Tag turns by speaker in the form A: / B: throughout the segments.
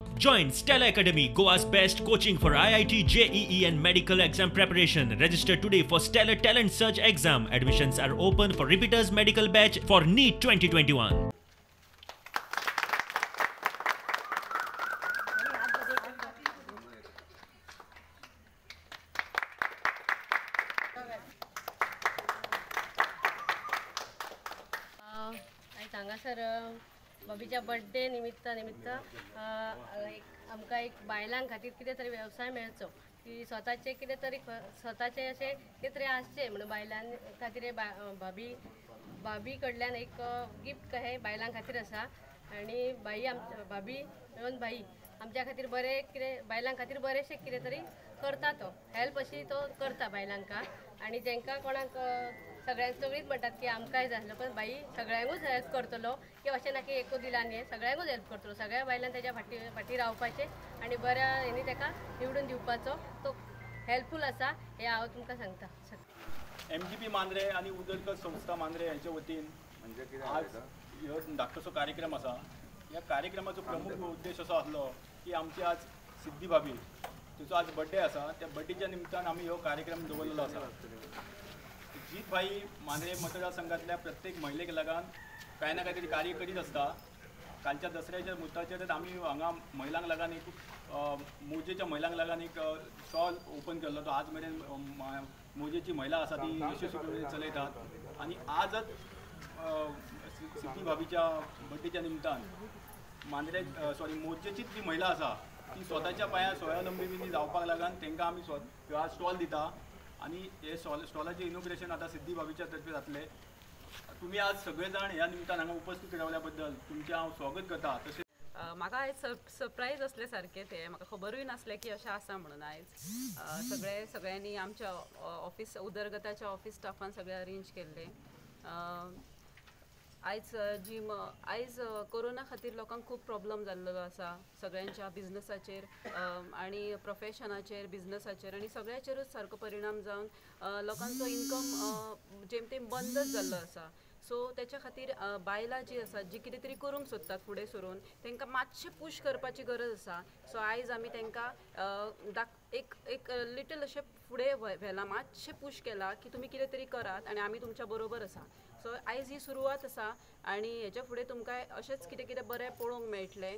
A: Join Stella Academy, Goa's best coaching for IIT, JEE and medical exam preparation. Register today for Stellar Talent Search exam. Admissions are open for repeaters medical batch for NEET 2021.
B: हांगासर भाभीच्या birthday निमित्त निमित्त एक आमकां एक बायलां खातीर कितें तरी वेवसाय मेळचो की स्वताचे कितें तरी स्वताचे अशें कितें तरी आसचें म्हणून बायलां खातीर भाभी भाभी कडल्यान एक गिफ्ट कशें बायलां खातीर आसा. आनी भाई आमच्या भाभी मेळून भाई आमच्या खातीर बरें कितें बायलां खातीर बरेंशें कितें तरी करता, तो हेल्प अशी तो करता बायलांक. आनी जेंकां कोणाक सगळ्यांक सगळींच म्हणटात की आमकांय जाय आसलो, पण भाई सगळ्यांकूच हेल्प करतलो की अशें ना की एकू दिला न्ही, सगळ्यांकूच हेल्प करतलो. सगळ्या बायलांक तेज्या फाटी फाटी रावपाचें आनी बऱ्या हेणी तेका निवडून दिवपाचो तो हेल्पफूल आसा हें हांव तुमकां सांगता.
C: MGP Mandrem आनी उदरगत संस्था मांद्रे हांचे वतीन आज ह्यो धाकटोसो कार्यक्रम आसा. ह्या कार्यक्रमाचो प्रमुख उद्देश असो आसलो की आमची आज सिद्धी भाभी तिचो आज बर्थडे आसा, त्या बर्थडेच्या निमतान आमी हो कार्यक्रम दवरलेलो आसा. जीत भाई मांद्रे मतदारसंघातल्या प्रत्येक महिलेक लागून कांय ना कांय तरी कार्य करीत आसता. कालच्या दसऱ्याच्या मुहूर्ताचेर आमी हांगा महिलांक लागून एक मोजेच्या महिलांक लागून एक स्टॉल ओपन केल्लो, तो आज मेरेन मोजेची महिला आसा ती यशस्वी चलयतात. आनी आजच सिद्धी भाभीच्या बर्थडेच्या निमतान मांद्रे सॉरी मोजेचीच जी महिला आसा ती स्वताच्या पांयार स्वावलंबी जावपाक लागून तांकां आमी आज स्टॉल दिता. आनी हे स्टॉलाचें इनॉग्रेशन आतां सिद्धी भाभीच्या तर्फे जातलें. तुमी आज सगळे जाण ह्या निमतान हांगा उपस्थित रावल्या बद्दल तुमचें हांव स्वागत करता. तशें
D: म्हाका आयज सरप्रायज आसलें सारकें, तें म्हाका खबरूय नासलें की अशें आसा म्हणून. आयज सगळे सगळ्यांनी आमच्या ऑफिस उदरगताच्या ऑफिस स्टाफान सगळें अरेंज केल्लें. आयज जी आयज कोरोना खातीर लोकांक खूब प्रॉब्लम जाल्लो आसा, सगळ्यांच्या बिजनसाचेर आनी प्रोफेशनाचेर, बिजनसाचेर आनी सगळ्याचेरूच सारको परिणाम जावन लोकांचो इनकम जेमतेम बंदच जाल्लो आसा. सो तेच्या खातीर बायलां जीं आसात जी कितें तरी करूंक सोदतात फुडें सरून, तांकां मातशें पूश करपाची गरज आसा. सो आयज आमी तांकां एक एक लिटल अशें फुडें व्हेलां, मातशें पूश केलां की तुमी कितें तरी करात आनी आमी तुमच्या बरोबर आसा. सो आयज ही सुरवात आसा आनी हेच्या फुडें तुमकां अशेंच कितें कितें बरें पळोवंक मेळटलें.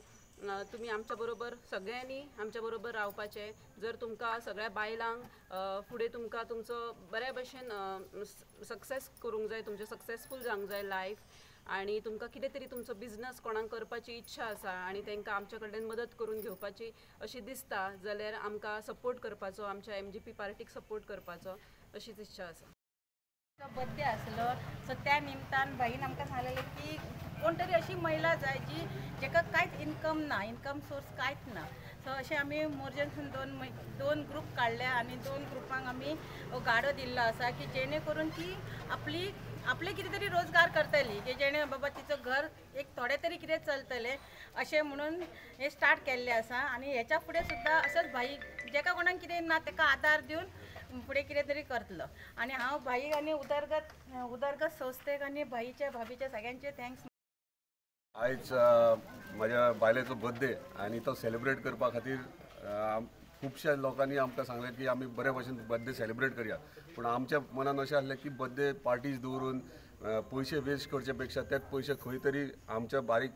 D: तुमी आमच्या बरोबर सगळ्यांनी आमच्या बरोबर रावपाचें. जर तुमकां सगळ्या बायलांक फुडें तुमकां तुमचो बऱ्या भशेन सक्सेस करूंक जाय, तुमचें सक्सेसफूल जावंक जाय लायफ, आनी तुमकां कितें तरी तुमचो बिजनस कोणाक करपाची इच्छा आसा आनी तांकां आमच्या कडल्यान मदत करून घेवपाची अशी दिसता जाल्यार आमकां सपोर्ट करपाचो, आमच्या MGP पार्टीक सपोर्ट करपाचो अशीच इच्छा आसा.
E: बर्थडे आसलो सो त्या निमतान भाईन आमकां सांगलेलें की कोण तरी अशी महिला जाय जी जेका कांयच इनकम ना, इनकम सोर्स कांयच ना. सो अशें आमी मोरजेंसून दोन ग्रूप काडले आनी दोन ग्रुपांक आमी गाडो दिल्लो आसा की जेणे करून ती आपली आपले कितें तरी रोजगार करतली, की जेणे बाबा तिचो घर एक थोडें तरी कितें चलतलें अशें म्हणून हें स्टार्ट केल्लें आसा. आनी हेच्या फुडें सुद्दां असोच भाई जेका कोणाक कितें ना तेका आदार दिवन फुडें कितें तरी करतलो. आनी हांव भाई आनी उदरगत उदरगत संस्थेक आनी भाईच्या भाभीच्या सगळ्यांचे thanks.
F: आयज म्हज्या बायलेचो बर्थडे आनी तो सेलिब्रेट करपा खातीर खुबश्या लोकांनी आमकां सांगलें की आमी बरे भशेन बर्थडे सेलिब्रेट करया, पूण आमच्या मनान अशें आसलें की बर्थडे पार्टीज दवरून पयशे वेस्ट करचे पेक्षा तेच पयशे खंय तरी आमच्या बारीक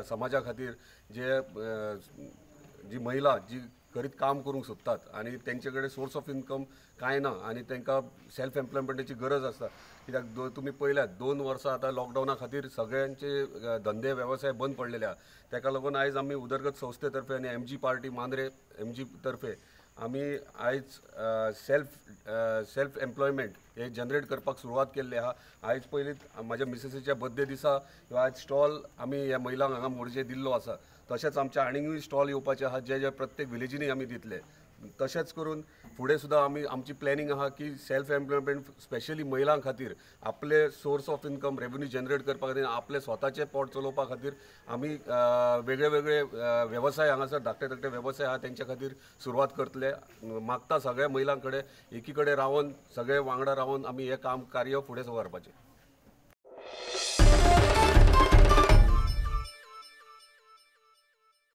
F: समाजा खातीर जे जी महिला जी करीत काम करूंक सोदतात आनी तेंचे कडेन सोर्स ऑफ इनकम कांय ना आनी तांकां सेल्फ एम्प्लॉयमेंटाची गरज आसता. कित्याक तुमी पळयल्यात 2 वर्सां आतां लॉकडावना खातीर सगळ्यांचे धंदे वेवसाय बंद पडलेले आसा. ताका लागून आयज आमी उदरगत संस्थे तर्फे आनी MG party Mandrem MG तर्फे आमी आयज सेल्फ एम्प्लॉयमेंट हे जनरेट करपाक सुरवात केल्ली आसा. आयज पयलीं म्हाज्या मिसेसीच्या बर्थडे दिसा आयज स्टॉल आमी ह्या महिलांक हांगा मोरजे दिल्लो आसा. तशेंच आमच्या आनीकूय स्टॉल येवपाचे आसा जे जे प्रत्येक विलेजींनी आमी दितले. तशेंच करून फुडें सुद्दां आमी आमची प्लॅनिंग आसा की सेल्फ एम्प्लॉयमेंट स्पेशली महिलां खातीर आपले source of income revenue generate करपा खातीर आपले स्वताचे पोट चलोवपा खातीर आमी वेगळे वेगळे वेवसाय हांगासर धाकटे धाकटे वेवसाय आसा तेंच्या खातीर सुरवात करतले. मागता सगळ्या महिलां कडेन एकी कडेन रावन सगळे वांगडा रावन आमी हें काम कार्य फुडें व्हरपाचें.